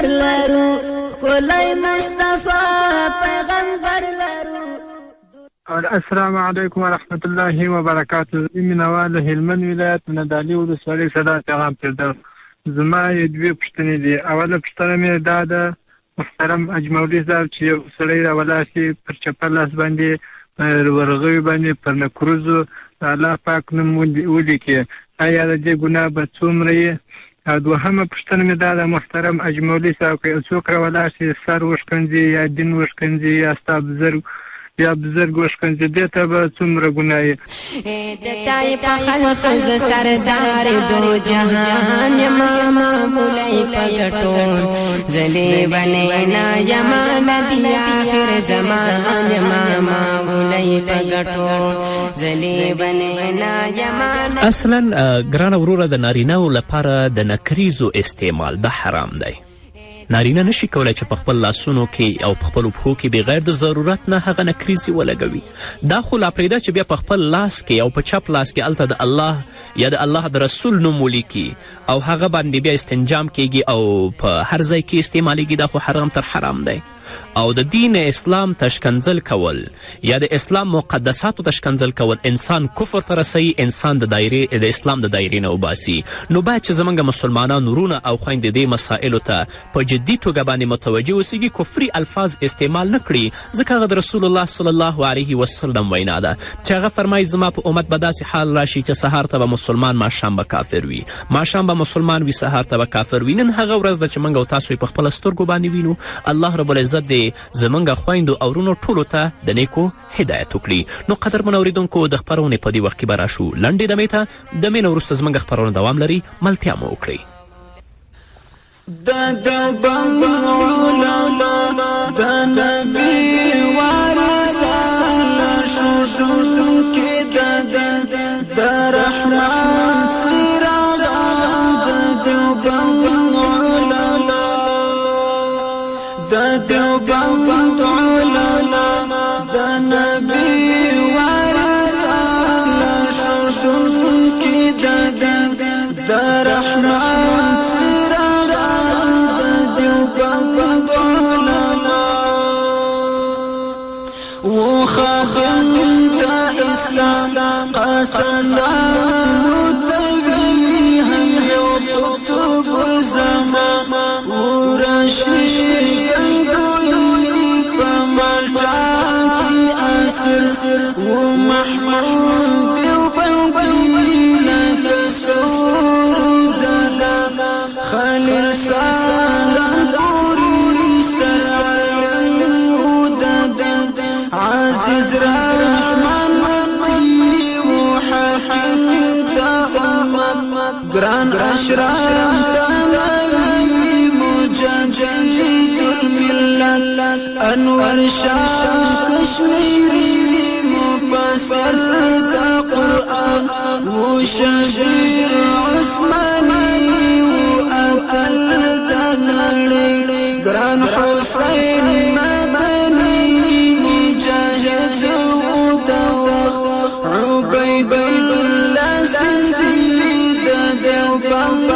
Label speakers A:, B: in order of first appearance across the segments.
A: لمر لرو، ښکلی مصطفی پیغمبر لرو.
B: السلام علیکم ورحمت الله وبرکاته. زه مینوال له هلمند ولایت ندالي ولسوالۍ څخه دا پیغام پرېږدم. زما یې دوې پوښتنې دي. اوله پوښتنه مې دا ده محترم اجمولي صاحب چې یو سړی راولاړ شي پر چپه لاس باندې پر ورغوي باندې پر نکروزو د الله پاک نوم ولیکي، ایا د دې ګناه به څومره وي؟ او دوهمه پوښتنه مې دا ده محترم اجمولي صاحب که یو څوک راولاړ شي سر وښکنځي یا دین وښکنځي یا ستا بزرګ یا بزرګ وښکنځي، دې ته به څومره ګناه وي؟
C: د تای په خلق ز سردار دو جهان یما معمولی په ګټو زلی بنینا یما ندی آخر زمان یما معمولی په ګټو زلی بنینا یما.
D: اصلا ګرانه وروره، د نارینهو لپاره د نکریزو استعمال دا حرام دی. نارینه نشي کولی چې په خپل لاسونو کې او په خپلو پښو کې بغیر د ضرورت نه هغه نکریزې ولګوي. دا خو لا پرېږده چې بیا په خپل لاس کې او په چپ لاس کې هلته د الله یا د الله د رسول نوم ولیکي او هغه باندې بیا استنجام کیږي او په هر ځای کې استعمالیږي، دا خو حرام تر حرام دی. او د دین اسلام ته ښکنځل کول یا د اسلام مقدساتو ته ښکنځل کول انسان کفر ته رسوي، انسان د دایرې د اسلام د دایرې نه وباسي. نو باید چې زموږ مسلمانان وروڼه او خویندې دې مسائلو ته په جدي توګه باندې متوجه اوسیږي، کفري الفاظ استعمال نه کړي، ځکه هغه د رسول الله صلی الله علیه وسلم وینا ده چې هغه فرمایي زما په امت به داسې حال راشي چې سهار ته به مسلمان، ماښام به کافر وي، ماښام به مسلمان وي، سهار ته به کافر وي. نن هغه ورځ ده چې موږ او تاسو یې په خپله سترګو باندې وینو. الله رب العزت دې زموږ خویندو او وروڼو ټولو ته د نیکو هدایت وکړي. نو قدرمن اورېدونکو، د خپرونې په دې وخت کې به راشو لنډې دمې ته. دمې نه وروسته زموږ خپرونه دوام لري، ملتیا مو وکړئ.
E: د دیوبند علما د نبي وارثان ښودونکي د رحمان څراغان، د دیوبند علما، د دیوبند علما د نبي وارثان ښودونکي د رحمان څراغان، د دیوبند علما و خادم د اسلام قسم متوي هم یو قطب الزمان و رشید ګنګوي په مالټا کې اصل و محمود دیوبندي لکه ستوري ځلا خلیل سالنپوري ستر عالم و د عزیز رحمان متی و حاکم د امت ګران اشرف تنوي مجدد الملت انور شاه کشمیري مفسر د قرآن و شبیر عثماني و اتل د نړۍ ګران حسین مدني مجاهد و د وخت عبید الله سندي د دیوبند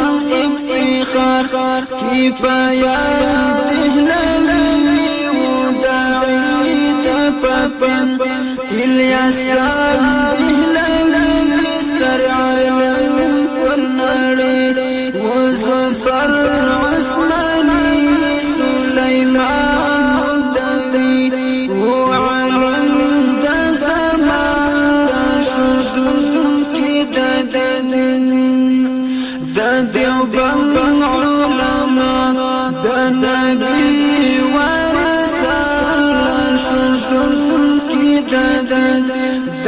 E: افتخار کفایت دهلوي و داعي د پپند الیاس دهلوي ستر عالم پر نړۍ و ظفر عثماني سلیمان مولوي و عالم د زمان ښودونکي د دین د دیوبند علما د نبي وارثان ښودونکي د